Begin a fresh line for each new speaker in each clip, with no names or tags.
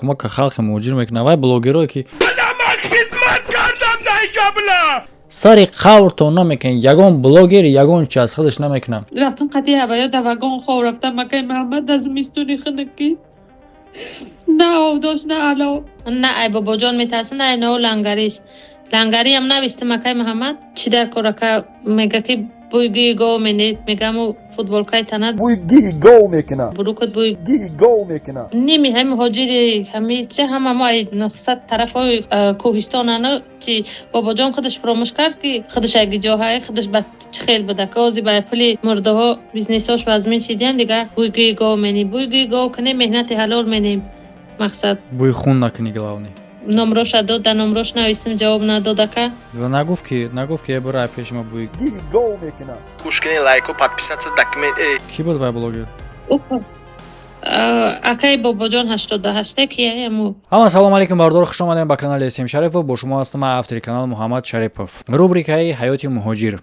Кӯмака халқи муҳоҷир мекунад. Вай блогерое, ки сари қавртон намекунад, ягон блогер ягон чи аз худаш намекунад.
Рафтам қатъи ҳаваё, да вагон хоб рафтам, акай Муҳаммад, дар зимистони хунукӣ. На об дошт, на ало.
На ай бобоҷон метарса, на ай нао лангариш. Лангариам навиштам, акай Муҳаммад. Чӣ дар кор, ака? Мега, ки бӯи гӯи гов менед. Мегаму футболкаи танат
бӯи гиги гов мекунад.
Бурукат бӯи
гиги гов мекунад.
Ними ҳами муҳоҷири ҳами чи ҳама мо ай нухсад тарафҳои кӯҳистонану чи бобоҷон худаш фуромӯш кард, ки худаш аги ҷоҳае худаш ба чӣ хел буда, ки ози ба пули мурдаҳо бизнесҳош вазмин шидиям. Дига бӯи гӯи гов менем, бӯи гӯи гов кунем, меҳнати ҳалол менем, мақсад.
Бӯи хун накунӣ, главный.
Номроша дод, да номрош навистем, ҷавоб надод, ака.
Ва нагуфт, ки э, бира пеши ма, бӯи
гиги гов мекунад.
Гӯш кунед, лайку, подписаться, документ.
Кӣ буд вай блогер?
Акаи бобоҷон 88-е кияяму.
Ҳама салому алейкум, бардор, хуш омадем ба канали См Шарипов. Бо шумо ҳастам ман, автори канал Муҳаммад Шарипов. Рубрикаи «Ҳаёти муҳоҷир».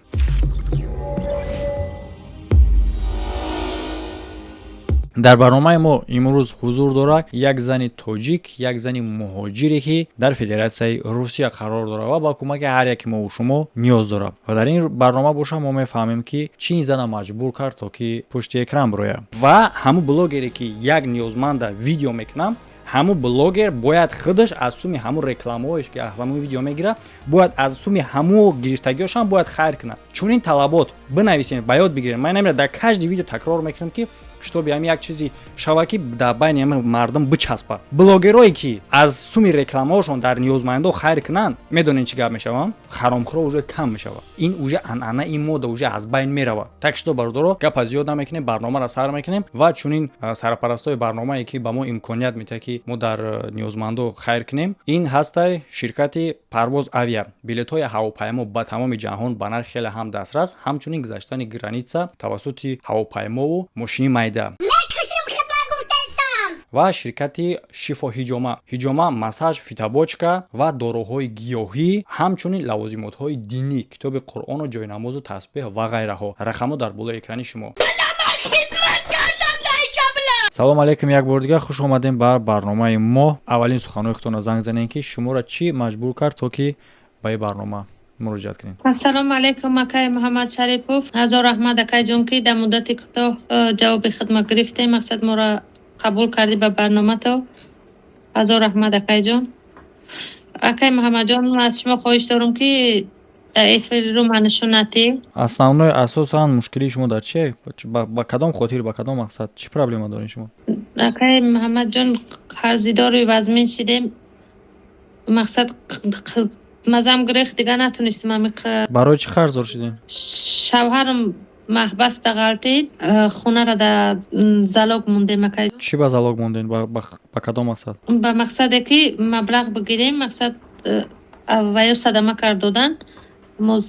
Дар барномаи мо имрӯз ҳузур дорад як зани тоҷик, як зани муҳоҷире, ки дар Федератсияи Русия қарор дорад ва ба кӯмаки ҳар яки мову шумо ниёз дорад. Ва дар ин барнома боша, мо мефаҳмем, ки чӣ ин зана маҷбур кард, то ки пушти экран бирояд. Ва ҳамун блогере, ки як ниёзманда видео мекунам, ҳамун блогер бояд худаш аз суми ҳамун рекламаҳоеш, ки аз ҳамун видео мегирад, бояд аз суми ҳамун гирифтагиҳошам бояд хайр кунад. Чунин талабот бинависем, ба ёд бигирем. Ман намера дар каждый видео такрор мекунам, ки чтобы ҳами як чизи шава, ки дар байни ҳами мардум бичаспад. Блогерое, ки аз суми рекламаҳошон дар ниёзмандо хайр кунанд, медонед, чӣ гап мешавам? Харомхӯро уже кам мешавад. Ин уже анъана, ин мода уже аз байн меравад. Так что, бародаро, гапа зиёд намекунем, барномаро сар мекунем. Ва чунин сарпарастои барномае, ки ба мо имконият медиҳад, ки мо дар ниёзмандо хайр кунем, ин ҳастай ширкати «Парвоз Авиа». Билетҳои ҳавопаймо ба тамоми ҷаҳон ба нархи хеле ҳам дастрас, ҳамчунин гузаштани граница тавассути ҳавопаймову мошини майда. Ва ширкати «Шифо Ҳиҷома»: ҳиҷома, массаж, фитобочка ва доруҳои гиёҳӣ, ҳамчунин лавозимотҳои динӣ, китоби Қуръону ҷойнамозу тасбеҳ ва ғайраҳо. Рақамҳо дар болои экрани шумо. Салому алейкум, як бор дигар хуш омадем ба барномаи мо. Аввалин суханҳои худтонро занг занем, ки шуморо чӣ маҷбур кард, то ки ба ин барнома муроҷиат кунед?
Ассалому алайкум, акай Муҳаммад Шарипов. Ҳазор раҳмат, акайҷон, ки дар муддати кӯтоҳ ҷавоби хидмат гирифтем, мақсад, моро қабул кардӣ ба барномато. Ҳазор раҳмат, акайҷон. Акай Муҳаммадҷон, аз шумо хоҳиш дорам, ки дар эфирро ма нишон надиҳӣ.
Основной, асосан мушкилии шумо дар чие? Ба кадом хотир, ба кадом мақсад, чӣ проблема доред шумо?
Акай Муҳаммадҷон, қарзидори вазмин шидем, мақсад, мазам гирехт, дига натонистем ами.
Барои чӣ қарздор шудем?
Шавҳарам маҳбаста ғалтид, хонара дар залог мондем, акай.
Чӣ ба залог мондем? Ба кадом мақсад?
Ба мақсаде, ки маблағ бигирем, мақсад, ва ё садама кард додан. Мо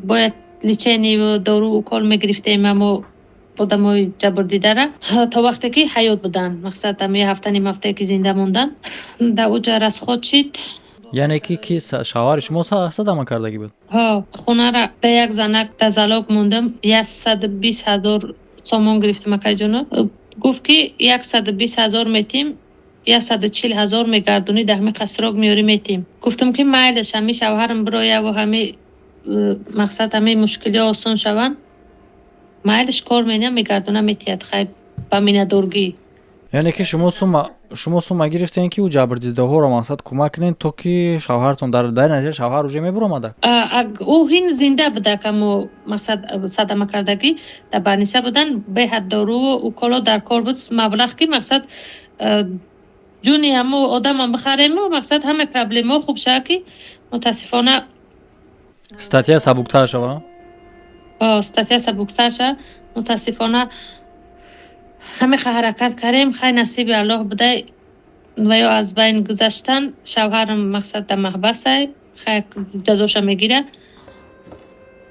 бояд лечение, дору, укол мегирифтем, амо одамои ҷабрдидара то вақте ки ҳаёт буданд, мақсад, ами ҳафта, ним ҳафтае, ки зинда мондан, дар уҷа расход шид.
Яъне ки шавҳари шумо садама кардагӣ буд?
Ҳо, хонара да як занак да залог мондам, 120 000 сомон гирифтам, акайҷоно. Гуфт, ки 120 000 метим, 140 000 мегардонӣ, дар ҳами қасрок меёрӣ, метим. Гуфтам, ки майлаш, ҳами шавҳарам бирояву ҳами мақсад, ҳами мушкилиҳо осон шаванд, майлаш, кор менам, мегардона, метиҳад, хай, ба миннатдоргӣ.
Яъне ки шумо сума гирифтем, ки ӯ ҷабрдидаҳоро, мақсад, кӯмак кунед, то ки шавҳартон дар натиҷа шавҳар уже мебуромада?
Ӯ ҳин зинда буда, камо, мақсад, садама кардагӣ дар больница будан, беҳад доруву уколо дар кор буд, маблағ, ки, мақсад, ҷуни ҳамо одамам бихарему, мақсад, ҳамаи проблемаҳо хуб шава, ки мутаассифона.
Статья сабуктар шава.
Статья сабуктар шава. Мутаассифона, ҳамеха ҳаракат кардем, хай, насиби Аллоҳ будай, ва ё аз байн гузаштан. Шавҳарам, мақсад, дар маҳбасай, хай, ҷазоша мегира.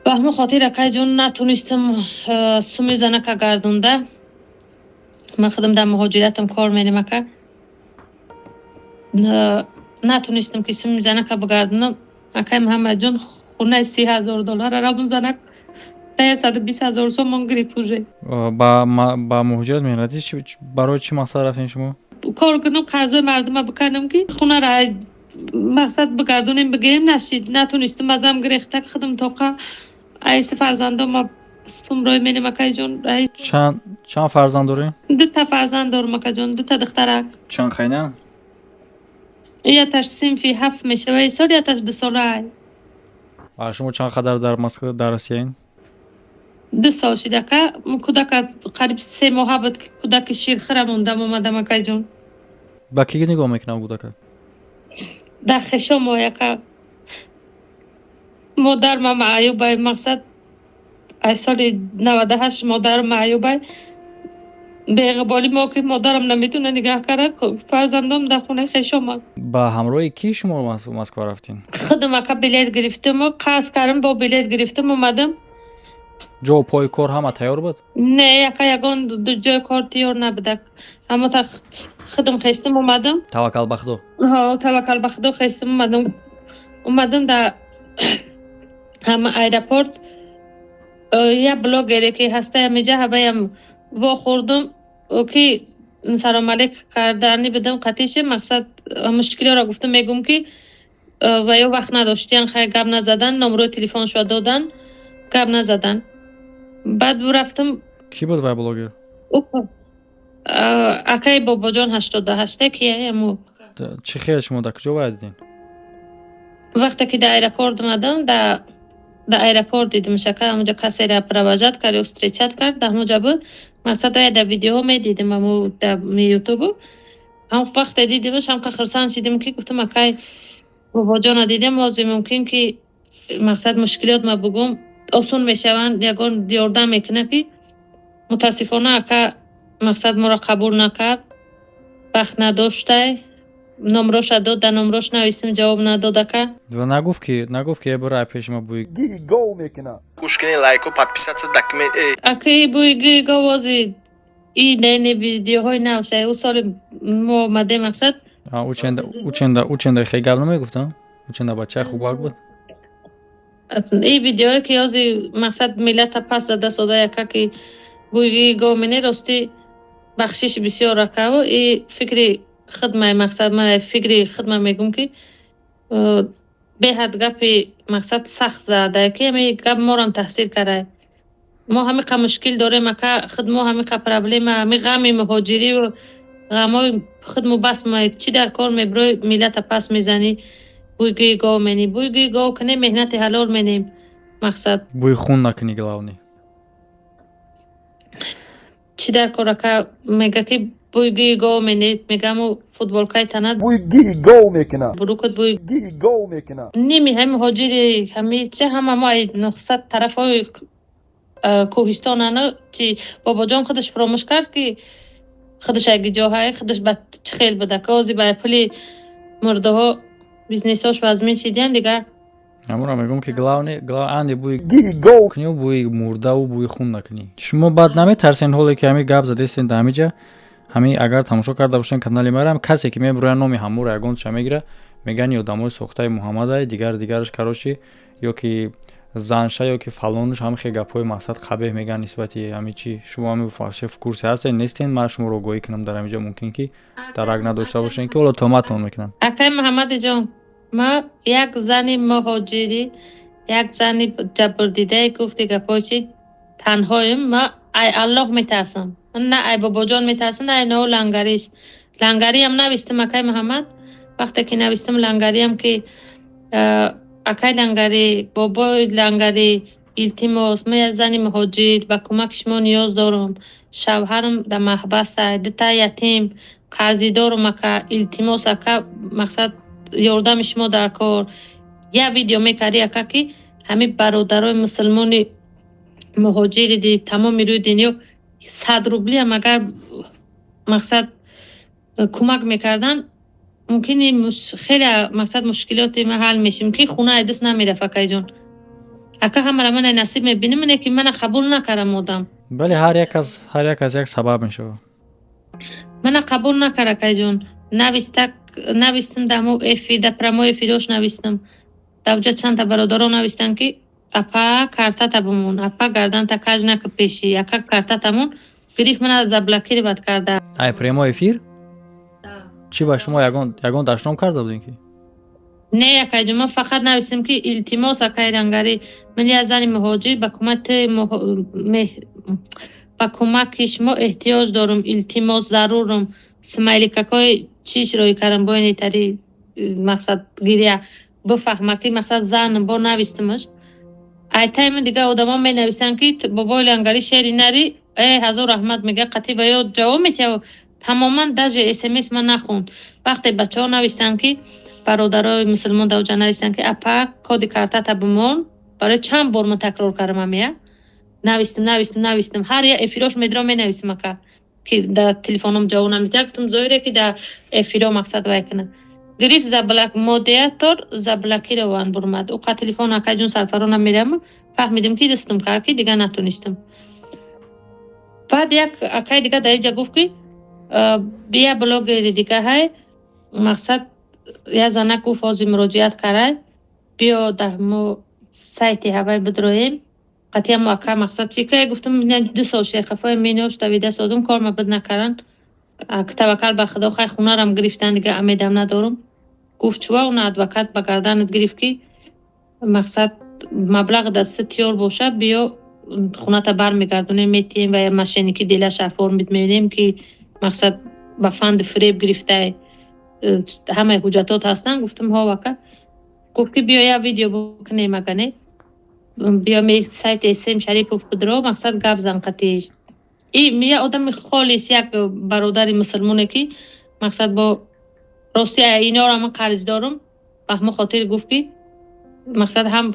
Ба ҳамон хотир, акайҷон, натонистам суми занака гардонда. Ман худам дар муҳоҷиратам кор мерем, ака. Натонистам, ки суми занака бигардонам, акай Муҳаммадҷон. Хонаи 30 000 доллара рамун занак да 120 000 сомон гирифт уже.
Ба муҳоҷират меҳнатӣ барои чӣ мақсад рафтем шумо?
Кор кунам, қарзои мардума бикардам, ки хунара мақсад бигардонем, бигирем, нашид, натонистам. Азам гирехта худам тоқа айси фарзандома сумрои менем, акайҷон.
Чанд фарзанд дорем?
Дута фарзанд дорам, акаҷон, дута духтарак.
Чанд хайна?
Яташ синфи ҳафт мешава сол, яташ 2 сола.
А шумо чанд қадар дар Москва, дар Россияин?
2 сол шид, ака. Кӯдак аз қариб 3 моҳа буд, ки кӯдаки ширхӯра мондам, омадам, акаҷон.
Ба кӣ нигоҳ мекунам кӯдака?
Дар хешомо, яка. Модар ма маъюбай, мақсад, ай соли 98 модарам маъюбай. Беғиболи мо ки модарам наметавона нигаҳ кара, фарзандом дар хонаи хешома.
Ба ҳамроҳи кӣ шумо Москва рафтин?
Худам, ака, билет гирифтаму қарз кардам, бо билет гирифтам, омадам.
Ҷо пои кор ҳама тайёр буд?
Не, яка, ягон ҷои кор тайёр набудак. Ҳамо та худам хестам, омадам.
Таваккал ба Худо.
Ҳо, таваккал ба Худо, хестам, омадам. Омадам, дар ҳама аэропорт як блогере ки ҳаста ҳамиҷа, ҳаваям вохӯрдум, ки салом алейк кардани бидам қатише. Мақсад, мушкилиҳоро гуфтам, мегӯм, ки ва ё вақт надоштиян, хай, гап назадан, номрои телефоншо додан, гап назадан. Баъд рафтам.
Кӣ буд вай блогер?
Акаи Бобоҷон 88-е кияяму.
Чӣ хел шумо дар куҷо вай дидин?
Вақте ки дар аэропорт омадам, дар аэропорт дидимш, ака. Ҳамонҷо касеро провожать кард ё встречать кард, дар ҳамонҷо буд. Мақсад, оя дар видеоҳо медидим, ҳамо дар ютубу. Ҳам вақте дидимш, ҳамқа хурсанд шидим, ки гуфтам: «Акай Бобоҷона дидем, ҳозир мумкин ки, мақсад, мушкилиёт ма бугум, осон мешаванд, ягон ёрдам мекунад», ки мутаассифона, ака, мақсад, моро қабул накард, вақт надоштай. Номроша дод, дар номрош навистем, ҷавоб надод, ака.
Ва нагуфт, ки бира пеши ма, буи
Гиги гов мекунад.
Гӯш кунед, лайку, подписаться дакме.
Акаи буи гии говози и не, видеоҳои нав шай. Ӯ соли мо омадем, мақсад.
Ученда хеле гап намегуфтам, ученда бачаи хубак буд.
И видеое ки ҳози, мақсад, миллата пас зада сода, яка, ки буи гов мене, рости, бахшиши бисёр, акаву и фикри хидмаи, мақсад, ман фикри хидма мегӯм, ки беҳад гапи, мақсад, сахт зада, ки ҳами гап морам таҳсир кардай. Мо ҳамиқа мушкил дорем, ака, худ мо ҳамиқа проблема, ҳами ғами муҳоҷирию ғамои худму бас. Ма чӣ дар кор мебирои, миллата пас мезанӣ, буйгӯи гов менӣ? Буйгӯи гов кунем, меҳнати ҳалол менем, мақсад.
Бӯи хун накунӣ, главный.
Чӣ дар кор, ака? Мега, ки буйгӯи гов менед, мегаму футболкаи танат
Бӯи гиги гов мекунад.
бурукат буй
Гиги гов мекунад.
Ними ҳами муҳоҷири ҳамича ҳама мо ай нухсад тарафҳои кӯҳистонану чи. Бобоҷон худаш фуромӯш кард, ки худаш аги ҷоҳае, худаш ба чӣ хел буда, ки ҳозир ба пули мурдаҳо бизнесҳош вазмин шидиян дига.
Ҳамонро мегӯм, ки главный анди бӯи
Гиги гов
кунӣ, бӯи мурдаву бӯи хун накунӣ. Шумо баъд наметарсен, ҳоле ки ҳамин гап задестен дар ҳамиҷа? Ҳамин агар тамошо карда бошен канали мара, касе ки мебурояд, номи ҳамуро ягонча мегира, мегӯянд одамои сохтаи Муҳаммадай, дигар дигараш, короче, ё ки занша, ё ки фалонуш, ҳамин хел гапҳои, мақсад, қабеҳ мегӯянд нисбати ҳамин чи. Шумо ҳамин вообще в курсе ҳастен, нестен? Ман шуморо огоҳӣ кунам, дар ҳамиҷа мумкин ки дарак надошта бошен, ки ҳоло туҳматтон мекунанд.
Акай Муҳаммадиҷон, ма як зани муҳоҷирӣ, як зани ҷабрдидае, гуфти гапҳои чи, танҳоем. Ма ай Аллоҳ метарсам, на ай Бобоҷон метарсам, на ай нао лангариш. Лангариам навистам, акай Муҳаммад. Вақте ки навистам лангариам, ки акай лангарӣ, бобои лангарӣ, илтимос, ман як зани муҳоҷир ба кӯмаки шумо ниёз дорам, шавҳарам дар маҳбаса, дута ятим қарзӣ дорум, ака, илтимос, ака, мақсад, ёрдами шумо дар кор. Як видео мекардӣ, ака, ки ҳамин бародарои мусулмони муҳоҷири тамоми рӯи дунё 100 рублиам агар, мақсад, кӯмак мекарданд, мумкин хеле, мақсад, мушкилоти ма ҳал мешид, мумкин хона ай даст намерафт, акайҷон. Ака, ҳамара ман ай насиб мебинем, ине ки мана қабул накардам одам.
Бале, ҳар як аз як сабаб мешавад.
Мана қабул накард, акайҷон. Навистак навистам, дар ҳамо эфир, дар прямой эфирош навистам. Дар уҷа чандта бародаро навистанд, ки апа, картата бимон, апа, гарданта каҷ нака пеши, ака, картатамон гирифт, мана заблокировать карда.
Ай прямой эфир. Чӣ, ба шумо ягон дашном карда будем ки?
Не, акайҷон, ман фақат нависем, ки илтимос, акай Рангарӣ, ман як зани муҳоҷир ба кӯмаки шумо эҳтиёҷ дорам, илтимос, зарурам. Смайликакҳои чиш рӯй кардам, бо инитари мақсад гиря бифаҳма, ки мақсад занам бо навистимаш. Айтайми дига одамо менависанд, ки бобои Лангари шери нари, э ҳазор раҳмат мега, қатъи ба ёд ҷавоб метиҳав. Тамоман даже смс ман нахонд. Вақте бачаҳо навистанд, ки бародарои мусулмон дар навистанд, ки апа, коди картата бимон, барои чанд бор ман такрор кардам, амия навистим, навистим, навистим, ҳар як эфирош медро менависим, ака, ки дар телефоном ҷавоб намедиҳад. Гуфтам, зоҳире, ки дар эфиро мақсад вай кунад. Гирифт, заблок, модератор заблокирован бурмад. Уқа телефон, акаҷун, сарфарона мерам, фаҳмидим, ки дастам кард, ки дигар натонистам. Баъд як акаи дига дар иҷа гуфт, ки бия, блогери дига ҳай, мақсад як занак гуфт, ҳозир муроҷиат карай, биё, дар мо сайти ҳавай бидроем қатъиян. Мо, ака, мақсад чи ка гуфтам, 2 сол шеқафои минош давида содум, корма буд накаран, таваккал ба Худо, хай, хонарам гирифтан, дига амедам надорум. Гуфт, чува уна адвокат ба гарданат гирифт, ки мақсад маблағ дастат тиёр боша, биё, хоната бармегардонем, метиҳем ва мошенники делаша оформить мерем, ки мақсад ба фанди фиреб гирифтай, ҳамаи ҳуҷҷатот ҳастанд. Гуфтам, ҳо, ака. Гуфт, ки биё, як видео бикунем, ага не, биё, сайти См Шарипов будро, мақсад гап зан қатиш. И як одами холис, як бародари мусулмоне, ки мақсад бо рости инора ман қарз дорум, ба ҳамон хотир гуфт, ки мақсад ҳам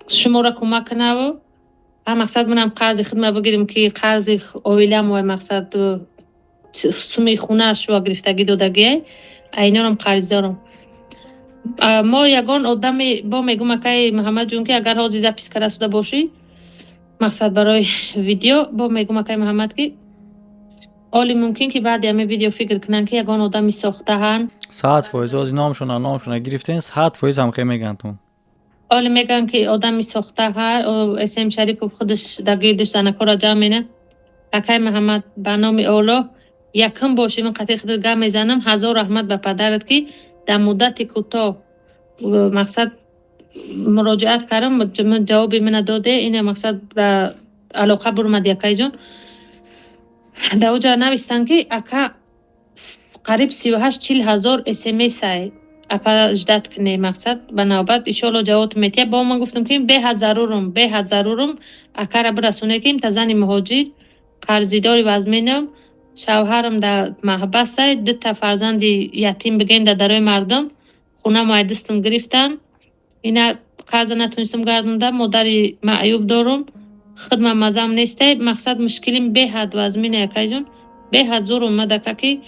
шуморо кӯмак кунаву ҳам мақсад манам қарзи хидма бигирем, ки қарзи оилам вай мақсад суми хона шуа гирифтагӣ додагиай, айнорам қарз дорам. Мо ягон одами бо мегум, акаи Муҳаммадҷон, ки агар ҳозир запись карда шуда бошӣ, мақсад барои видео бо мегум, акаи Муҳаммад, ки оли мумкин, ки баъди ҳамин видео фикр кунанд, ки ягон одами сохтаҳанд.
100%. Ҳозир номшона гирифтен, 100% ҳамхе мегӯянд.
Оли мегӯянд, ки одами сохтаҳа, См Шарипов худаш дар гирдиш занакҳоро ҷамъ мена. Акаи Муҳаммад, ба номи Оллоҳ, якум боши ман қатъи худат гап мезанам. Ҳазор раҳмат ба падарат, ки дар муддати кӯтоҳ мақсад муроҷиат кардам, ҷавоби мана доде. Ина мақсад дар алоқа бурмади, акайҷон. Дар оҷа навистанд, ки ака, қариб 38-40 ҳазор смсай, апа, ждать кунед, мақсад ба навбат иншоалло ҷавоб метиҳад. Бо ман гуфтам, ки беҳад зарурум, беҳад зарурум, акара бирасоне, ки та зани муҳоҷир, қарзидори вазминам, шавҳарам дар маҳбасай, дута фарзанди ятим бигем дар дарои мардум, хонамо ай дастам гирифтан, ина қарза натонистам гардонда, модари маъюб дорум, хидма мазам нестай, мақсад мушкилим беҳад вазмине, акайҷон, беҳад зур омад, ака, ки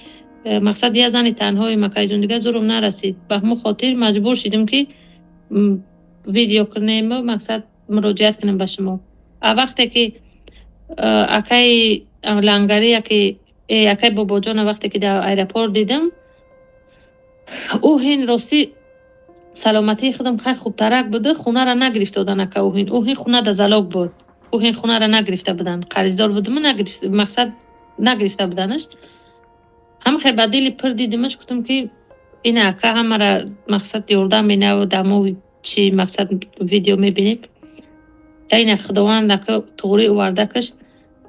мақсад я зани танҳоем, акайҷон, дигар зурум нарасид. Ба ҳамон хотир маҷбур шидем, ки видео кунему мақсад муроҷиат кунем ба шумо. А вақте ки акаи Лангари, яки акаи Бобоҷона, вақте ки дар аэропорт дидам, ӯ ҳин ростӣ саломатии худам хай хубтарак буда, хонара нагирифта будан, ака. Ӯ ҳин хона да залог буд, ӯ ҳин хонара нагирифта буданд, қарздор будам, мақсад нагирифта буданаш. Ҳам хел ба дили пир дидимаш, гуфтам, ки ина ака ҳамара мақсад ёрдам менаву дамо чи мақсад видео мебинед, ина Худованд, ака, туғри овардакаш,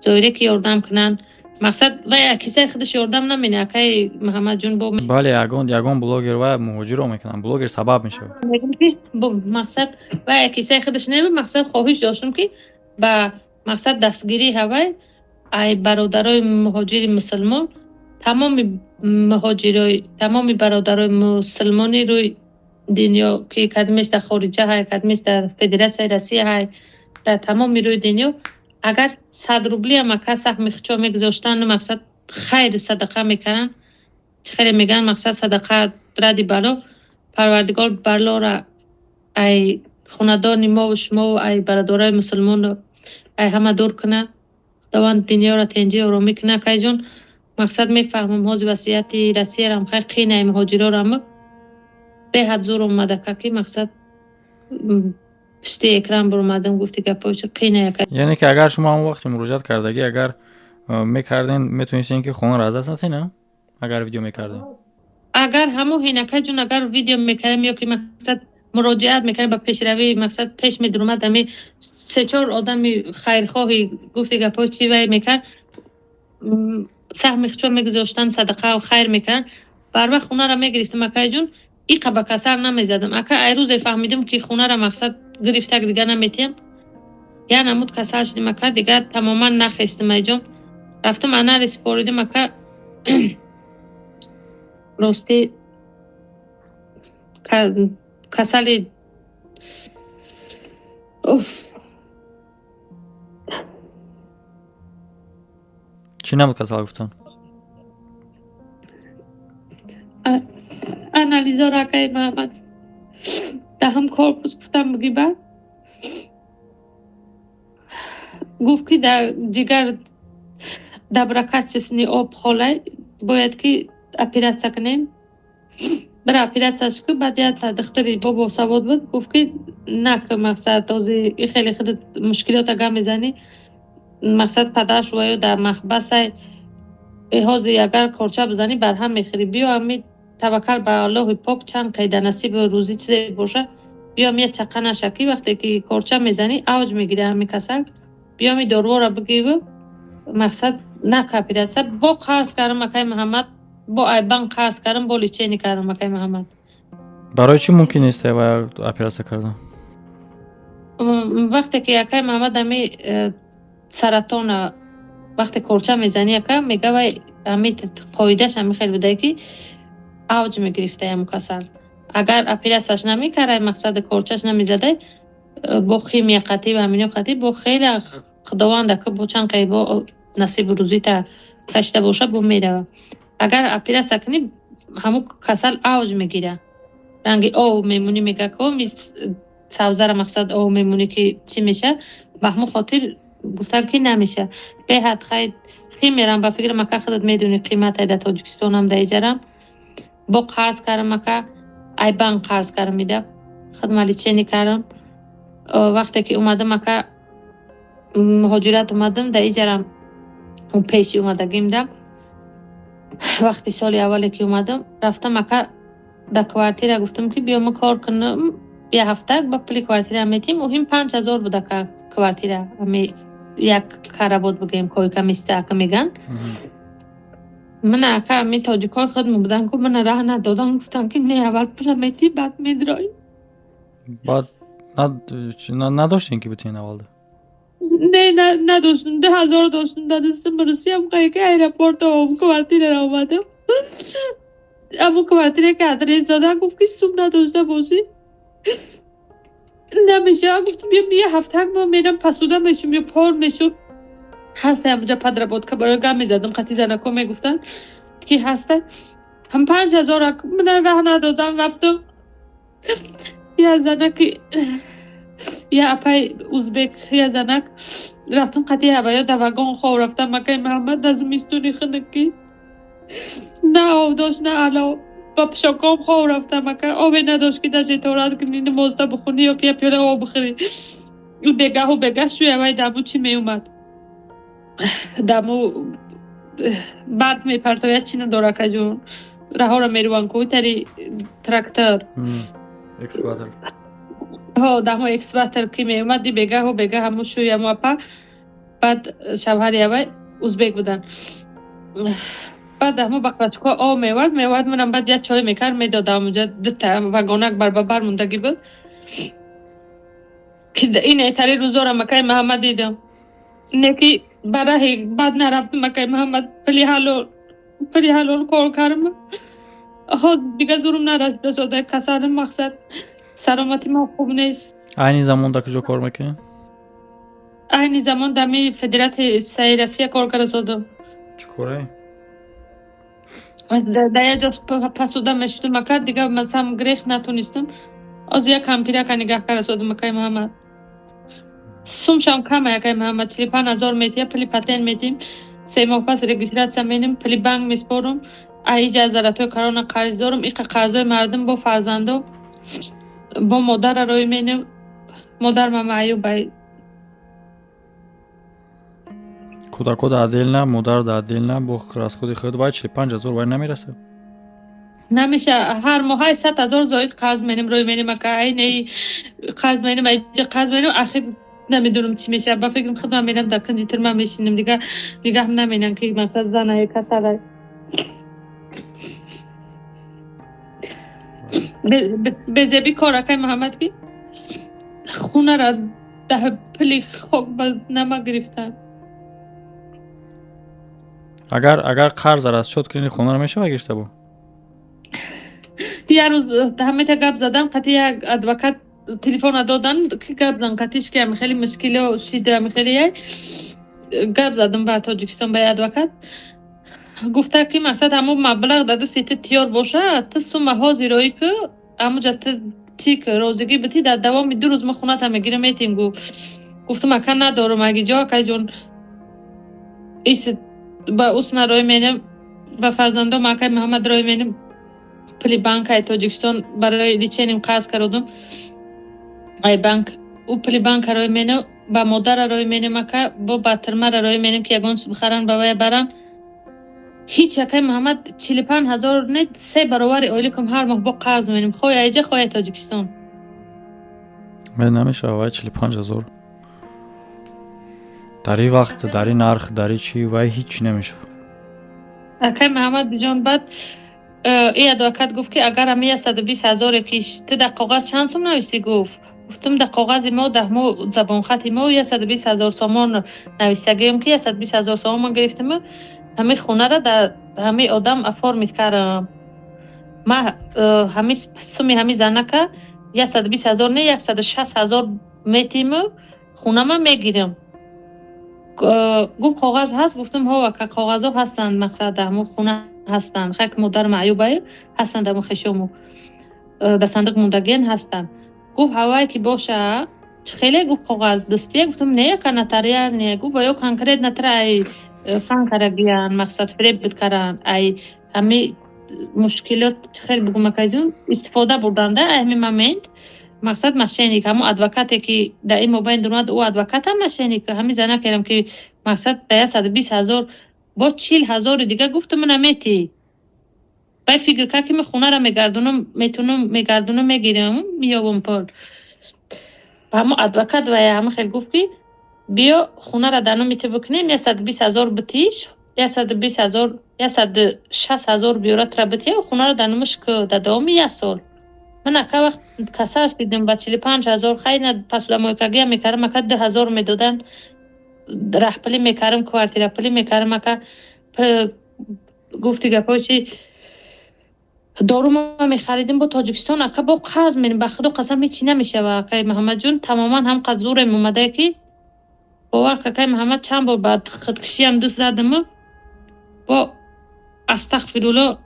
зоҳире, ки ёрдам кунанд. Мақсад вай кисаи худаш ёрдам намена, акаи Муҳаммадҷон, бо
Бале, ягон блогер вай муҳоҷиро мекунанд, блогер сабаб мешавад.
Мақсад вай кисаи худаш не, мақсад хоҳиш доштам, ки ба мақсад дастгирии ҳавай ай бародарои муҳоҷири мусулмон, тамоми муҳоҷирои, тамоми бародарои мусулмони рӯи дунё, ки кадмеш дар хориҷа ҳай, кадмеш дар Федератсияи Россия ҳай, дар тамоми рӯи дунё, агар 100 рублиам, ака, саҳми хичо мегузоштану мақсад хайру садақа мекарданд, чӣ хеле мегӯянд, мақсад садақа ради бало, Парвардигор балора ай хонадони мову шумову ай бародарои мусулмону ай ҳама дур куна. Худованд дунёро тенҷӣ оромӣ куна, акайҷон. Мақсад мефаҳмам, ҳозир вазъияти Россиярам хай қинай муҳоҷирорам, беҳад зур омад, ака, ки мақсад пишти экран буромадам, гуфти гапҳои қинай, ака.
Яъне ки агар шумо ҳамон вақте муроҷиат кардагӣ, агар Мекарден, метонистен ки хонаро аз даст натен, а? Агар видео мекардем.
Агар ҳамун ҳинакаҷун, агар видео мекардем ё ки мақсад муроҷиат мекардем ба пешравӣ, мақсад пеш медурумад, ами се-чор одами хайрхоҳи гуфти гапҳои чи вай мекард, саҳми хучо мегузоштанд, садақаву хайр мекарданд, барвақт хонаро мегирифтам, акайҷун, иқа ба касал намезадам. Ака, ай рӯзе фаҳмидам, ки хонаро мақсад гирифтак дигар наметиҳам, я намуд касал шудим, ака, дигар тамоман нахестим. Айҷон рафтам, анализ супоридим, ака, ростӣ касали, уф.
Чӣ набуд касал гуфтан?
Анализоро, акаи Муҳаммад, даҳум корпус гуфтам, бигиба гуфт, ки дар ҷигар доброкачественный об холай, бояд ки оператсия кунем. Бира оператсияш ку. Баъд як духтари бобо савод буд, гуфт, ки нак, мақсад ози и хеле худат мушкилота гап мезанӣ, мақсад падараш ваё дар маҳбасай, ҳози агар корча бизанӣ, барҳам мехӯрӣ, биё ами таваккал ба Аллоҳи пок, чанд қайда насибу рӯзӣ чизе боша, биём я чақа наша, ки вақте ки корча мезанӣ, авҷ мегирӣ ҳами касал, биём и доруҳоро бигиру мақсад нак оператсия. Бо қарз кардам, акаи Муҳаммад, бо айбан қарз кардам, бо лечение кардам, акаи Муҳаммад.
Барои чӣ мумкин нест ва оператсия кардан?
Вақте ки, акаи Муҳаммад, ами саратона вақте корча мезанӣ, ака, мега вай ами қоидааш ами хел буда, ки авҷ мегирифта ҳамун касал, агар оператсияш намекардай, мақсади корчаш намезадай, бо химия қатъӣ ва ҳамино қатъӣ, бо хеле худованд ака, бо чанд қай бо насибу рӯзита кашида боша, бо мерава. Агар оператсия кунӣ, ҳамун касал авҷ мегира, ранги ов мемонӣ, мега ко савзара мақсад ов мемонӣ, ки чӣ меша. Ба ҳамун хотир гуфтан, ки намеша. Беҳад хай химиярам, ба фикрам, ака, худат медонӣ, қиматай дар Тоҷикистонам, дар иҷарам. Бо қарз кардам, ака, айбан қарз кардам, ида худма лечение кардам. Вақте ки омадам, ака, муҳоҷират омадам, дар иҷарам пеши омадагимда, вақти соли аввале ки омадам, рафтам, ака, дар квартира гуфтам, ки биё ма кор кунам як ҳафта, ба пули квартира метиҳем. Муҳим 5000 буд, ака, квартира, ами як каравот бигӯем, койка место, ака, меган. Мана, ака, ами тоҷикҳои худмо будан ку, мана раҳ надодан, гуфтан, ки не, аввал пула метиҳӣ, баъд медроӣ.
Баъд надоштем ки битен аввалда?
Не, надоштам, 2000 доштам дар дастам. Русиям қайки аэропорт квартираро омадам, аммо квартира ки адрес додан, гуфт, ки сум надошта бошӣ, намеша. Гуфтам, биё я ҳафта ма мерам, посуда мешум ё пор мешум, ҳастай ҳамуҷа подработка, барои гап мезадам қати занако, мегуфтанд, ки ҳастай. Ҳам 5000 мана раҳ надодам. Рафтам, я занаки, я апай узбек, я занак, рафтам қати ҳаваё, дар вагон хоб рафтам, акаи Муҳаммад, дар зимистони хунукӣ, на об дошт, на алов, ба пишоком хоб рафтам, ака. Обе надошт, ки даже торат кунӣ, намозда бихонӣ ё ки я пиёла об бихӯрӣ. Бегаҳу бегаҳ шӯявай даму чӣ меомад, даму барф мепартояд, чӣ надора, акаҷон, раҳоро меруван ку тари трактор.
Экскаватор.
Ҳо, дамо экскаватор ки меомад, ди бегаҳу бегаҳ ҳаму шӯяму апа. Баъд шавҳари авай узбек будан. Баъд ҳамо баклачко об меовард, манам баъд як чой мекард, медодам. Унҷа дута вагонак барбабар мондагӣ буд, ки ин этари рӯзора, акаи Муҳаммад, дидам, не ки ба раҳи бад нарафтам, акаи Муҳаммад, пули ҳалол кор кардам. Ҳо, дига зурум нарасида сода, касалим, мақсад саломати мо хуб нест.
Айни замон дар куҷо кор мекунӣ?
Айни замон дами Федератсияи Россия кор карда содам.
Чӣ корае?
Дар як ҷо посуда мешудам, ака, дига масалан грех натонистам. Ҳозир як кампирака нигаҳ карда содам, акаи Муҳаммад. Сумшам кама, акаи Муҳаммад, 45 000 метиҳа, пули патент метиҳем, 3 моҳ пас регистрация менем, пули банк меспорам, аиҷа золотой корона қарз дорам, иқа қарзои мардум, бо фарзандо, бо модара рӯй менем, модарма маъюбай.
Кӯдако да отдельно, модар да отдельно, бо расходи худ, вай 45 000 вай намерасад.
Намеша. Ҳар моҳ 100 000 зоид қарз менем, рӯй менем, ака, айнаи қарз менем, айҷа қарз менем. Ахир намедонам, чӣ мешавад. Ба фикрам, худман мерам, дар кунҷи тирма мешинем, дига нигаҳ наменам, ки мақсад занае, касалай. Безебӣ кор, акай Муҳаммад, ки хунара даҳ пули хок ба нама гирифтан.
Агар қарза расчёт кунӣ, хонаро мешава гирифта бо?
Як рӯз ҳамета гап задам қати як адвокат, телефона додан, ки гап зан қатиш, ки ами хеле мушкилио шида, ами хеле яй гап задам ба Тоҷикистон ба адвокат. Гуфта, ки мақсад, ҳамун маблағ дар дасти ту тиёр боша, ту сума ҳозироӣ ку, ҳамуҷа ту чӣ ки розигӣ битӣ, дар давоми 2 рӯз мо хоната мегирем, метем. Гу гуфтам, ака, надорам агиҷо, акайҷон, ис ба усна рӯй менем, ба фарзандом, акай Муҳаммад, рӯй менем. Пули банкаи Тоҷикистон барои лечением қарз кардум ай банк, ӯ пули банка рӯй менем, ба модара рӯй менем, ака, бо ба тирмара рӯй менем, ки ягон чиз бихаран, ба вая баран. Ҳеҷ, акай Муҳаммад, 45 000 не, се баровари ойликум ҳар моҳ бо қарз менем, хоҳ айҷа, хоҳ ай Тоҷикистон.
Вай намешава, вай 45 000 дар ин вақт, дар ин нарх, дар ин чӣ, вай ҳеҷ намешава.
Акай Муҳаммадҷон, баъд и адвокат гуфт, ки агар ами 120 000-е ки ту дар коғаз чанд сум навистӣ, гуфт. Гуфтам, дар коғази мо, дар мо забонхати мо 120 000 сомон навистагием, ки 120 000 сомон ман гирифтаму ҳамин хонара дар ҳамин одам оформить кардам. Ма ҳамин суми ҳамин занака 120 000 не, 160 000 метиму хонама мегирам. Гуфт, коғаз ҳаст? Гуфтам, ҳо, ака, коғазҳо ҳастанд, мақсад, дар ҳамун хона ҳастанд, хай, ки модар маъюбаю ҳастанд, дар ҳамун хешому дар сандиқ мондагиан ҳастанд. Гуфт, ҳавае ки боша, чӣ хеле, гуфт, коғаз дастия? Гуфтам, не, яка, нотариальный. Гуфт, ва ё конкретно тра ай фан карагиян, мақсад, фиреб каран, ай ҳами мушкилот, чӣ хел бугум, акайҷон, истифода бурданда ай ҳамин момент, мақсад, мошенник. Ҳамун адвокате, ки дар ин мобайн дуромад, ӯ адвокатам мошенник. Ҳамин занакерам, ки мақсад, да 120 000 бо 40 000-и дига гуфтам, наметӣ. Бай фикр кард, ки ман хонара мегардонам, метунам, мегардонам, мегирам, меёбам пул. Ҳамун адвокат вая ҳама хел гуфт, ки биё, хонара дар номи ту бикунем, 120 000 битиш, 120 000, 160 000 биёра, тра бития, хонара дар номаш ку дар давоми як сол. Ман, ака, вақт касаш дидам ба 45 000, хайна, посудомойкагиам мекардам, ака, 2000 медодан, раҳпулӣ мекардам, квартирапулӣ мекардам, ака. Гуфти гапҳои чи, дорума мехаридим бо Тоҷикистон, ака, бо қарз мерим. Ба худо қасам, ҳечи намешава, акаи Муҳаммадҷон. Тамоман ҳам қад зурем омадае, ки бовар, акаи Муҳаммад, чанд бор ба худкушиам дуст задаму бо астағфирулло.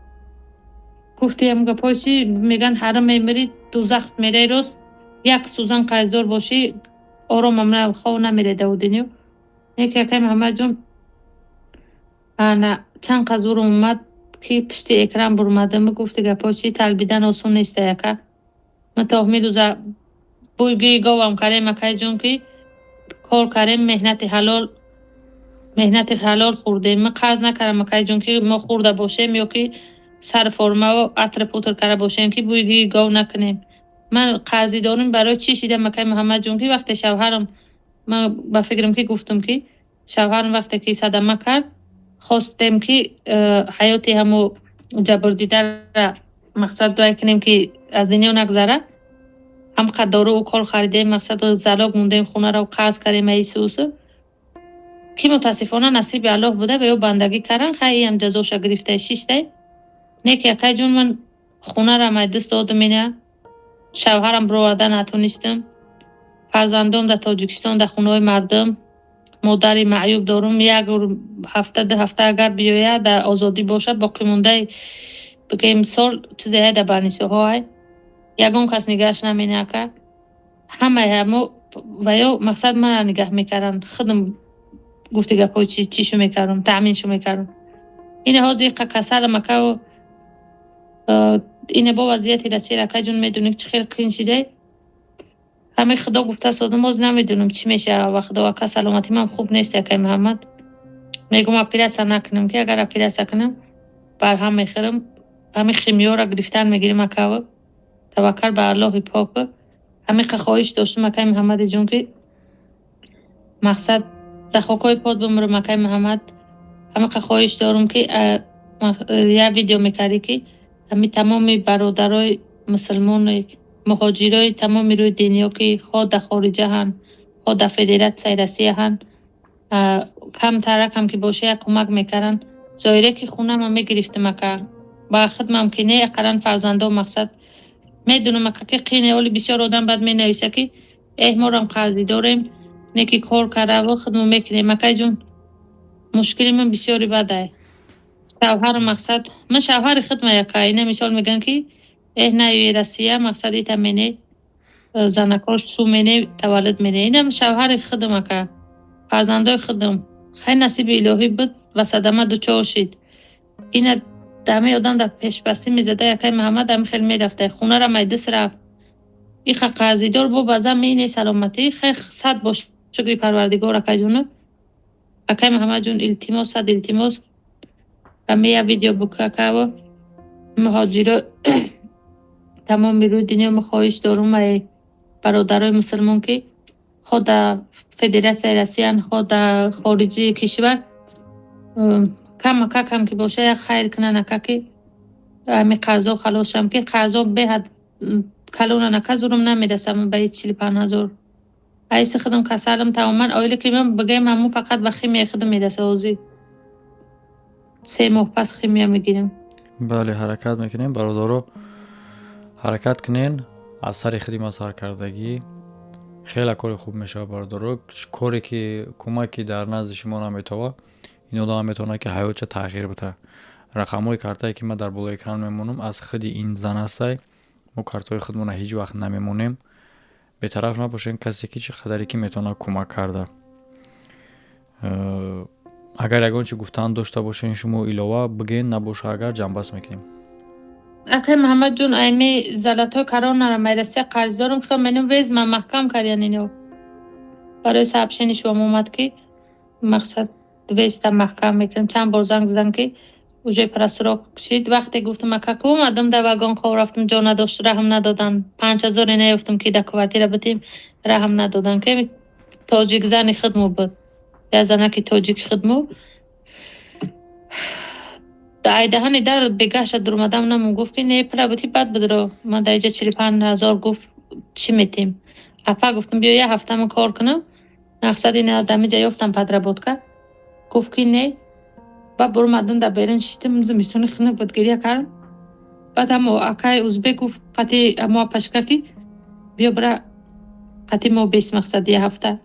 Гуфтиам гапҳои чи меган, ҳарам мемирӣ, дузахт мераи. Рост, як сӯзан қарздор бошӣ, оромам хов намере давудиню. Неки, акаи Муҳаммадҷон, ана чанд қад зурам омад, ки пишти экран бурмадаму. Гуфти гапҳо чи, талбидан осон неста, яка. Ма то ҳамин рӯза бӯйгӯи говам карем, акайҷон, ки кор карем, меҳнати ҳалол, меҳнати ҳалол хӯрдем. Ма қарз накардам, акайҷон, ки мо хӯрда бошем ё ки сар формаву атр путр карда бошем, ки бӯйгӯи гов накунем. Ман қарзӣ дорум барои чӣ шидам, акай Муҳаммадҷон? Ки вақте шавҳарам, ман ба фикрам, ки гуфтам, ки шавҳарам вақте ки садама кард, хостем, ки ҳаёти ҳамо ҷабрдидара, мақсад, дуай кунем, ки аз дунё нагзара. Ҳам қад дору укол харидем, мақсад, залог мондем, хонаро қарз кардем, аисусу, ки мутаассифона насиби Аллоҳ буда ва ё бандагӣ кардан, хай, иам ҷазоша гирифта шиштай. Не ки, акайҷон, ман хонарам ай даст додам, ина шавҳарам бироварда натонистам, фарзандом дар Тоҷикистон, дар хонаҳои мардум, модари маъюб дорум, як ҳафта, 2 ҳафта агар биёяд, дар озодӣ бошад, боқимондаи, бигӯем, сол чизе дар барнисоҳо ай, ягон кас нигаҳш намена, ака. Ҳамаи ҳамо ва ё, мақсад, мана нигаҳ мекарданд, худам, гуфти гапҳои чи, чишу мекардам, таъминшу мекардам. Ина ҳозир иқа касалам, акау, ина бо вазъияти Россия, акаҷон, медонӣ, чӣ хел қин шидай. Ҳамин худо гуфта содам, боз намедонам, чӣ мешава. Ва худо, ака, саломатӣ ман хуб нест, акай Муҳаммад. Мегум, операция накунам, ки агар операция кунам, барҳам мехӯрам. Ҳамин химиёро гирифтан мегирим, акаву таваккал ба Аллоҳи пок. Ҳамиқа хоҳиш доштум, акай Муҳаммади ҷон, ки мақсад дар хокҳои пот бимирам. Акай Муҳаммад, ҳамиқа хоҳиш дорум, ки як видео мекардӣ, ки ҳами тамоми бародарои мусулмони муҳоҷирои тамоми рӯи дунё, ки хоҳ дар хориҷа ҳанд, хоҳ дар Федератсияи Россия ҳанд, камтаракам ки боша, як кӯмак мекарданд. Зоҳире ки хунама мегирифтам, ака, ба хидмам ки не, ақаллан фарзандо. Мақсад, медунам, ака, ки қине. Оли бисёр одам баъд менависа, ки эҳ, морам қарзӣ дорем, не ки кор кардаво хидмо мекунем. Акайҷон, мушкили ман бисёри бадай. Шавҳару мақсад, ман шавҳари хидма яка. Ина мисол мегӯянд, ки эҳ, наёи Россия, мақсад ита мене занакҳо шу мене таваллуд мене. Инам шавҳари худам, ака, фарзандои худам. Хай, насиби илоҳӣ буд ва садама дучор шид. Ина дами одам дар пешбастӣ мезада, якай Муҳаммад, ами хел мерафта, хунара майдис рафт. Иха қарзидор бо база мине саломатӣ. Хай, сад бо шукри Парвардигор, акайҷону акай Муҳаммадҷон, илтимос, сад илтимос, ами я видео букакаво муҳоҷиро тамоми рӯи дунё. Мо хоҳиш дорум ай бародарои мусулмон, ки хоҳ дар Федератсияи Россиян, хоҳ дар хориҷи кишвар, камакакам ки боша, як хайр кунанд, ака, ки ами қарзо халос шавам, ки қарзо беҳад калонан, ака, зурум намерасам ба 45 000. Айси худам касалам тамоман. Оила ки ман бигӯем, ҳамун фақат ба химияи худам мераса. Ҳозир 3 моҳ пас химия мегирем.
Бале, ҳаракат мекунем, бародаро, ҳаракат кунен. Аз сари худи ма саркардагӣ хеле кори хуб мешавад, бародаро. Коре ки кӯмаке дар назди шумо наметова, ин одам метавонад, ки ҳаётша тағйир бита. Рақамҳои картае, ки ман дар болои экран мемонам, аз худи ин зан ҳастай. Мо картҳои худмона ҳеҷ вақт намемонем. Бетараф набошем. Касе ки чӣ қадаре ки метавонад кӯмак карда. Агар ягон чи гуфтан дошта бошен, шумо илова бигӯен, набоша агар, ҷамъбаст мекунем.
Акай Муҳаммадҷон, айми золотой коронара май Россия қарз дорум. Хел мену везма маҳкам кардян. Ино барои сообщение шуам омад, ки мақсад веста маҳкам мекунем. Чанд бор занг задам, ки уже просрок шид. Вақте гуфтам, ака, ку омадам, дар вагон хоб рафтам, ҷо надошт, раҳм надодан. 5000 наёфтам, ки дар квартира битем, раҳм нададан, ки тоҷик зани худмо буд, як занаки тоҷик худмо. Айдаҳани дар бегаша дуромадам, намон гуфт, ки не, пула бити, баъд бидро. Ман дар иҷа 45 000, гуфт, чӣ метем, апа? Гуфтам, биё, як ҳафта ман кор кунам, мақсад ина дамиҷа ёфтам подработка. Гуфт, ки не. Баъд буромадам, дар берин шитам, зимистони хунук буд, гиря кардам. Баъд ҳамо акай узбек гуфт қати ҳамо апашка, ки биё, бира, қати мо бес, мақсад як ҳафта.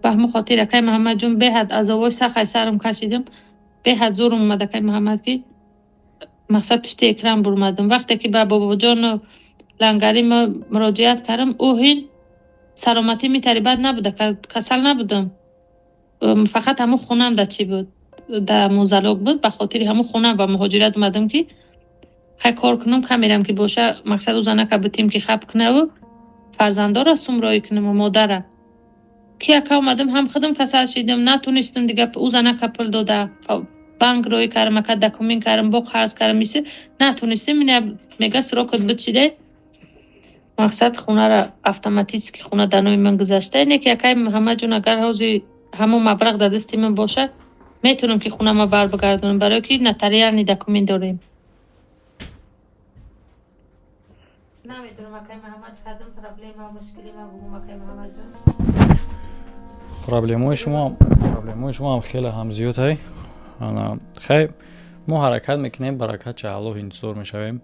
Ба ҳамон хотир, акай Муҳаммадҷон, беҳад азобҳои сахт сарам кашидам, беҳад зӯрум омад, акай Муҳаммад, ки мақсад пишти экран бурмадам. Вақте ки ба бобоҷону лангари мо муроҷиат кардам, ӯ ҳин саломатӣ митари бад набуда, касал набудам, фақат ҳамун хунам да чӣ буд, да музалок буд. Ба хотири ҳамун хунам ба муҳоҷират омадам, ки хай, кор кунам, камерам ки боша, мақсад ӯ занака битим, ки хаб кунаву фарзандора сум роӣ кунаму модара. Ки ака омадам, ҳам худам касал шидам, натонистам дига. Ӯ занака пул дода, банк роӣ кардам, ака, документ кардам, бо қарз кардам, иси натонистем. Ина мега, срокот бичиде, мақсад хунара автоматически хуна дар номи ман гузашта. Ине ки, акай Муҳаммадҷон, агар ҳозир ҳамон маблағ дар дасти ман бошад, метавонам, ки хунама барбигардонам, барое ки нотариальный документ дорем. Намедонам, акай Муҳаммад, кадом проблема, мушкили ма бугум, акай Муҳаммадҷон.
Проблемаҳои шумо ҳам хеле ҳам зиёд ай. Хай, мо ҳаракат мекунем, баракат ча Аллоҳ, интизор мешавем.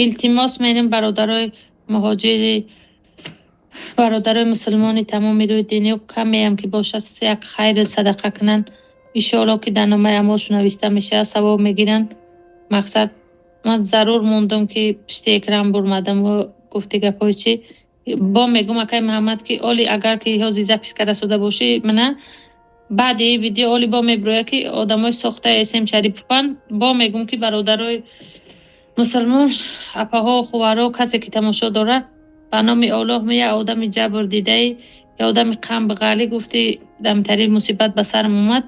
Илтимос менем, бародарои муҳоҷири, бародарои мусулмони тамоми рӯи дунё, камеам ки бошад, як хайру садақа кунанд. Иншоалло, ки дар номаи аъмолшон нависта мешавад, савоб мегиранд. Мақсад, ман зарур мондам, ки пишти экран бурмадам. Гуфти гапҳои чӣ бо мегум, акай Муҳаммад, ки оли агар ки ҳозир запись карда бошӣ, мана баъди ин видео оли бо мебирояд, ки одамои сохтаи СМ Шарипованд. Бо мегум, ки бародарои мусулмон, апаҳо, хуваро, касе ки тамошо дорад, ба номи Оллоҳ, я одами ҷабр дидаи, я одами қамбғалӣ, гуфти дамтари мусибат ба сарам омад.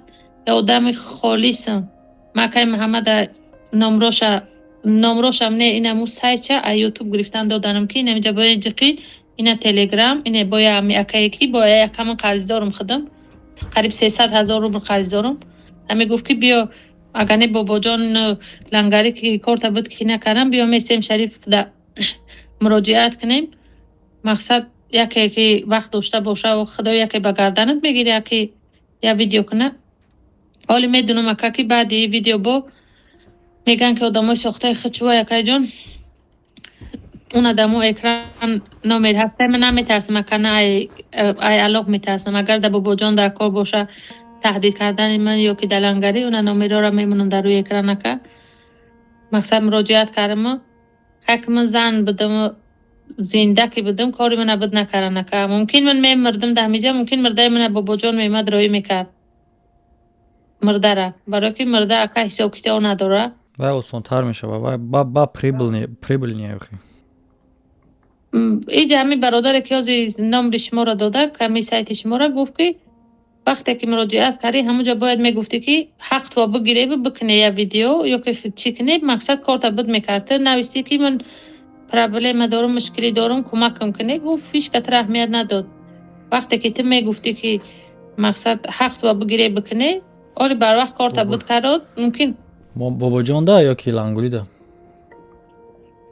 Я одами холисам. Ма акай Муҳаммада номроша, номрошам не, инаму сайтча а Ютуб гирифтан доданам, ки инамиҷа бояд ҷиқӣ, ина Телеграм, ине боя ами акае, ки боя якама қарздорум, худам қариб 300 000 рубл қарздорум. Ҳами гуфт, ки биё, агар не, бобоҷон лангарӣ ки корта буд, ки накардам, биё, месем Шариф да муроҷиат кунем. Мақсад, яке ки вақт дошта боша, худо яке ба гарданат мегири, яке я видео куна. Ҳоли медунам, ака, ки баъди и видео бо мегӯянд, ки одамои сохтаи худчува. Якайҷон, он адамо экран номер ҳаста. Ман наметарсам, ака, на ай Аллоҳ метарсам. Агар да бобоҷон дар кор боша таҳдид кардани ман ё ки далангарӣ, она номерҳоро мемонам дар рӯи экран, ака. Мақсад, муроҷиат кардаму ҳак ман зан будаму зинда ки будам, кори мана буд накардан, ака. Мумкин ман мемурдам дар ҳамиҷа, мумкин мурдаи мана бобоҷон меомад, роӣ мекард мурдара, барое ки мурда, ака, ҳисоб китоб надора.
Вай осонтар мешавад, вай ба прибыльнее охи.
Иҷа ҳами бародаре, ки ҳози номри шуморо дода, ҳами сайти шуморо гуфт, ки вақте ки муроҷиат кардӣ, ҳамунҷо бояд мегуфтӣ, ки ҳақтро бигиреву бикуне я видео ё ки чӣ куне. Мақсад, корта буд мекард. Ту навистӣ, ки ман проблема дорум, мушкилӣ дорум, кӯмакам куне. Гуфт, ҳеҷ ка туро аҳамият надод. Вақте ки ту мегуфтӣ, ки мақсад, ҳақтро бигире, бикуне, оли барвақт корта буд карод мумкин.
Бобоҷон да ё ки Лангулида?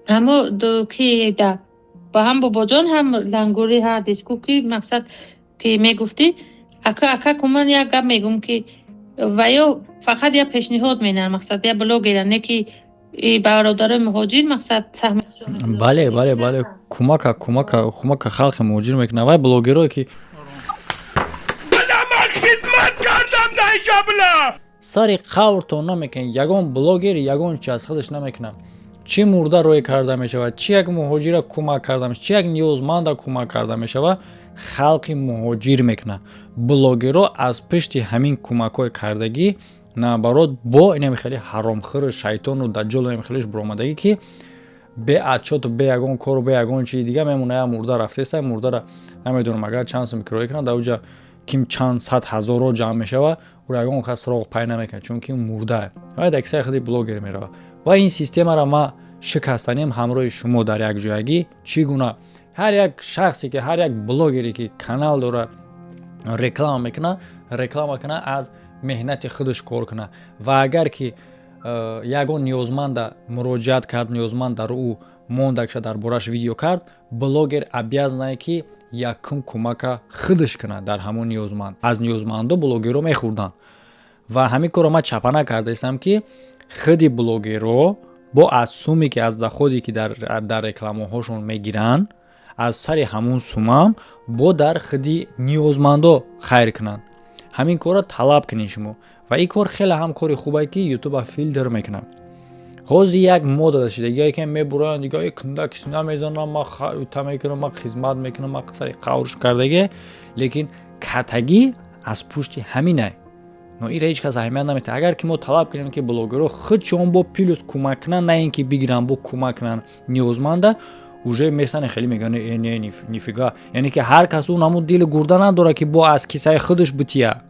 Ҳамо ки да, ба ҳам бобоҷон, ҳам Лангури, ҳардиш гуфт, ки мақсад, ки мегуфтӣ, ака. Ака, куман як гап мегум, ки ва ё фақат я пешниҳод менан, мақсад, я блогера не, ки бародарои муҳоҷир, мақсад, саҳми
Бале, кӯмака халқи муҳоҷир мекунад. Вай блогерое ки
хизмат кардам даишабла
сари қавртон намекунад. Ягон блогер ягон чи аз худаш намекунад. Чӣ мурда рӯй карда мешавад, чӣ як муҳоҷира кӯмак карда мешавад, чӣ як ниёзманда кӯмак карда мешавад, халқи муҳоҷир мекунад. Блогерҳо аз пишти ҳамин кӯмакҳои кардагӣ, наоборот, бо инами хеле ҳаромхӯру шайтону даҷҷолу инами хелеш буромадагӣ, ки бе отчёту бе ягон кору бе ягон чизи дига мемона. Я мурда рафтеста, мурдара намедонам, агар чанд сум кироя кунад, дар уҷа ким чанд сад ҳазорро ҷамъ мешавад, ӯро ягон кас суроғ пай намекунад, чунки мурдаа. Вай дар кисаи худи блогер меравад. Ва ин системаро ма шикастанем ҳамроҳи шумо дар якҷоягӣ. Чӣ гуна ҳар як шахсе ки, ҳар як блогере ки канал дорад, реклама мекунад, реклама кунад, аз меҳнати худаш кор кунад. Ва агар ки ягон ниёзманда муроҷиат кард, ниёзманд дар ӯ мондакша, дар бораш видео кард, блогер обязан ае, ки якум кӯмака худаш кунад дар ҳамон ниёзманд. Аз ниёзмандо блогерҳо мехӯрданд ва ҳамин корро ман чапана кардаистам, ки худи блогерҳо бо аз суме ки, аз доходе ки дар рекламаҳошон мегиранд, аз сари ҳамун сумам бо дар худи ниёзмандо хайр кунанд. Ҳамин корро талаб кунед шумо. Ва ин кор хеле ҳам кори хубе, ки Ютуба филтр мекунад. Ҳозир як мода дошта, дига яке мебуроянд, дига кундакис намезанам, ма та мекунам, ма хизмат мекунам, ма сари қаврш кардагӣ, лекин катагӣ аз пушти ҳаминай. Но ира ҳеҷ кас аҳамият наметиҳад. Агар ки мо талаб кунем, ки блогерҳо худшон бо плюс кӯмак кунанд, на ин ки бигиранд, бо кӯмак кунанд ниёзманда, уже местане хеле мегӯянд: «Э, не, нифига». Яъне ки ҳар кас ӯ намуд дили гурда надорад, ки бо аз кисаи худаш бития.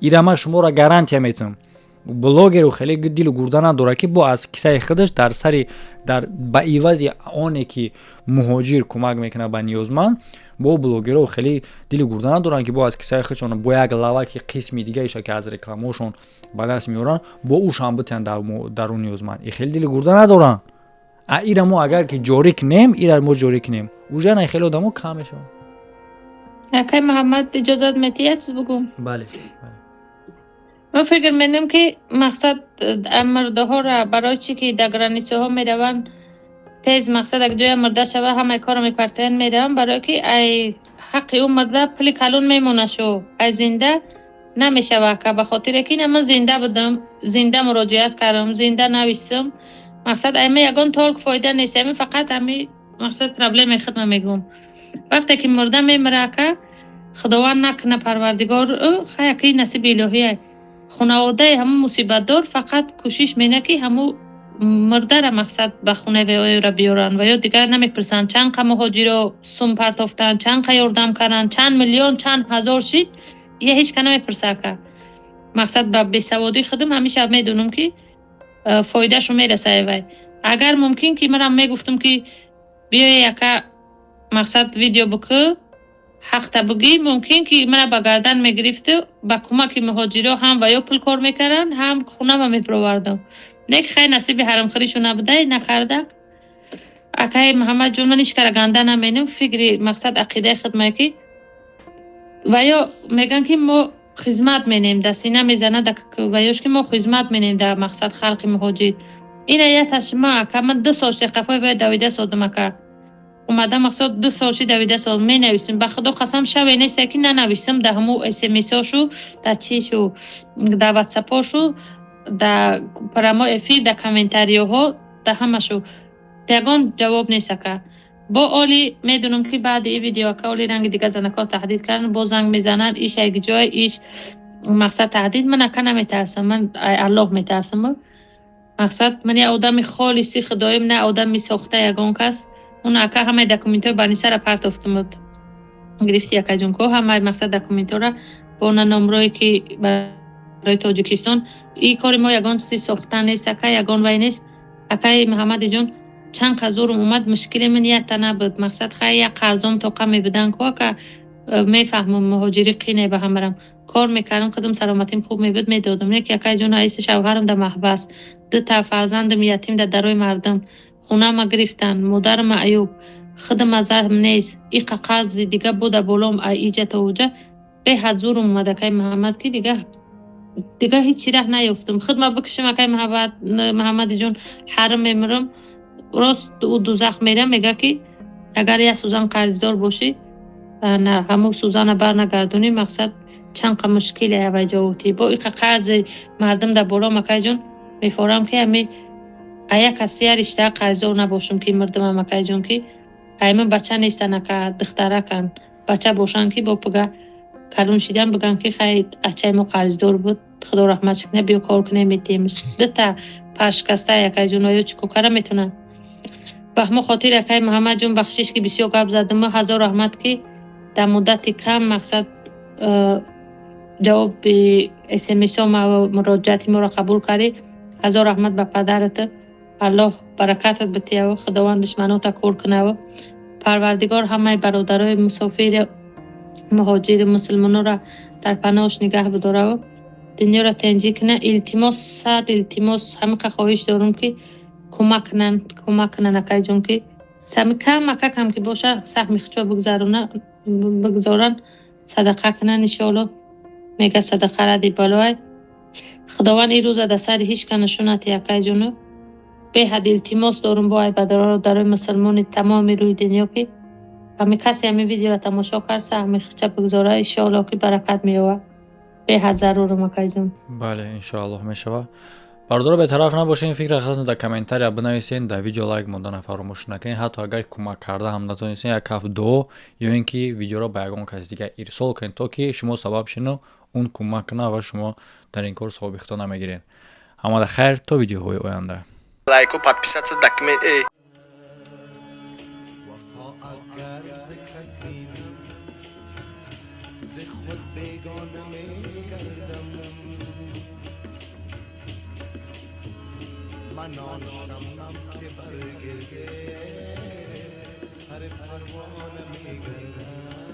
Ира ман шуморо гарантия метиҳам, блогеру хеле дилу гурда надорад, ки бо аз кисаи худаш дар сари дар ба ивази оне ки муҳоҷир кӯмак мекунад ба ниёзманд, бо блогерҳо хеле дили гурда надоранд, ки бо аз кисаи худшон бо як лаваки қисми дигаиша, ки аз рекламаҳошон ба даст меоранд, бо ӯшам битиҳанд дар ӯ ниёзманд. И хеле дили гурда надоранд. А ира мо агар ки ҷорӣ кунем, ира мо ҷорӣ кунем, уже на хеле одамо кам мешаванд.
Акай Муҳаммад, иҷозат метиҳӣ, як чиз бугӯм?
Бале.
Ман фикр менам, ки мақсад, мурдаҳоро барои чӣ ки дар границаҳо мераванд тез, мақсад, як ҷоя мурда шава, ҳамаи корро мепартоянд, мераванд, барое ки ай ҳаққи ӯ мурда пули калон мемона, шу ай зинда намешава, ака. Ба хотире ки ина ман зинда будам, зинда муроҷиат кардам, зинда навистам. Мақсад, айма ягон толк фоида нест, ами фақат ами мақсад, проблемаи худма мегӯм. Вақте ки мурда мемира, ака, Худованд накуна, Парвардигор, хаяки насиби илоҳия, хонаводаи ҳамун мусибатдор фақат кӯшиш мена, ки ҳамун мурдара, мақсад, ба хонаи вайра биёранд. Ва ё дигар намепурсанд, чанд қа муҳоҷиро сум партофтанд, чанд қа ёрдам карданд, чанд миллион, чанд ҳазор шид, я ҳеҷ ка намепурса, ака. Мақсад, ба бесаводии худам ҳамеша медонам, ки фоидашу мераса вай. Агар мумкин, ки манам мегуфтам, ки биёе, яка, мақсад, видео бикӯ, ҳақта бигӣ, мумкин ки мана ба гардан мегирифту ба кӯмаки муҳоҷиро ҳам ва ё пул кор мекарданд, ҳам хунама мепровардам. Не ки хай, насиби ҳарамхӯришу набудай, накарда. Акаи Муҳаммадҷон, ман ҳеч кара ганда наменем. Фикри, мақсад, ақидаи худмае, ки ва ё мегӯянд, ки мо хизмат менем, да сина мезана ва ёш, ки мо хизмат менем дар, мақсад, халқи муҳоҷир. Ина яташ ма, ака, ман 2 сол шуд қафои вай давида содам, ака. Омада, мақсад, 2 сол ши давида содам, менависем. Ба худо қасам, шаве несте, ки нанависам да ҳаму смсошу, да чишу, да ватсапошу, да прямой эфир, да комментариёҳо, да ҳамашу. Ягон ҷавоб нест, ака. Бо оли медонам, ки баъди и видео, ака, оли ранги дига занакҳо таҳдид кардан, боз занг мезананд, иш як ҷой, иш, мақсад, таҳдид. Ман, ака, наметарсам, ман Аллоҳ метарсам. Мақсад, ман як одами холиси худоим, на одами сохта ягон кас. Он, ака, ҳамаи документҳои банисара партофтумуд, гирифти, акаҷон, ко ҳамаи, мақсад, документҳоро бо на номрое, ки барои Тоҷикистон. И кори мо ягон чизи сохта нест, ака, ягон вай нест. Акаи Муҳаммадиҷон, чанд қазурум омад, мушкили ман якта набуд. Мақсад, хай, як қарзом тоқа мебудан ко, ака, мефаҳмам, муҳоҷирӣ қине ба ҳамарам. Кор мекардам, худам саломатим хуб мебуд, медодам. Не ки, акаҷон, аиси шавҳарам да маҳбас, дута фарзандам ятим да дарои мардум, хунама гирифтанд, модарам маъюб, худам азам нест, иқа қарзи дига буда болом, иҷа то уҷа. Беҳад зурум омад, акаи Муҳаммад, ки дига ҳечи раҳ наёфтам. Худма бикушам, акаи Муҳаммадиҷон, ҳарм мемирам, рост ӯ дузах мерам. Мега, ки агар як сӯзан қарздор бошӣ, ҳамун сӯзана барнагардонӣ, мақсад, чанд қа мушкиле авай ҷавобтӣ. Бо иқа қарзи мардум дар болом, акайҷон, мефорам, ки ами ая каси я риштаа қарздор набошам, ки мурдамам, акайҷон, ки ай ман бача нестан, ака, духтаракан. Бача бошанд, ки бо пига калон шидан, бигӯянд, ки хай, ачаи мо қарздор буд, худо раҳматш кунад, биё кор кунем, метиҳемш. Дута паршикаста, акайҷон, оё чӣ кор кара метавонанд? Ба ҳамон хотир, акаи Муҳаммадҷон, бахшиш, ки бисёр гап задам. Ҳазор раҳмат, ки дар муддати кам, мақсад, ҷавоби смсо, муроҷиати моро қабул кардӣ. Ҳазор раҳмат ба падарат, Аллоҳ баракатат битияву Худованд душманота кур кунаву Парвардигор ҳамаи бародарои мусофири муҳоҷири мусулмонора дар паноҳаш нигаҳ бидораву дунёро тенҷӣ куна. Илтимос, сад илтимос, ҳамиқа хоҳиш дорум, ки кӯмак кунанд, кӯмак кунанд, акайҷон, ки сами кам акакам ки боша, саҳми хучо бигузоранд, садақа кунанд, иншоалло. Мега, садақа ради балоай. Худованд ин рӯза дар сари ҳеҷ ка нишонати, акайҷону. Беҳад илтимос дорум бо ай бародарои мусулмони тамоми рӯи дунё, ки ҳами касе ҳами видеоро тамошо кард, саҳми хуча бигузора, иншоалло, ки баракат меёвад. Беҳад зарурам, акайҷон.
Бале, иншоаллоҳ, мешавад. Бародаро, бетараф набошед, фикра худатон дар комментария бинависед, дар видео лайк мондана фаромӯш накунед. Ҳатто агар кӯмак карда ҳам натонистед, як каф дуо ё ин ки видеоро ба ягон каси дигар ирсол кунед, то ки шумо сабаб шену он кӯмак кунад ва шумо дар ин кор савоби худо намегиред. Ҳамада хайр, то видеоҳои оянда.
Лайку, подписаться дакме.
وفا اگر ز کس بینم، ز خود بیگانه میگردم. من آن شمعم که بر گرد سر پروانه میگردم.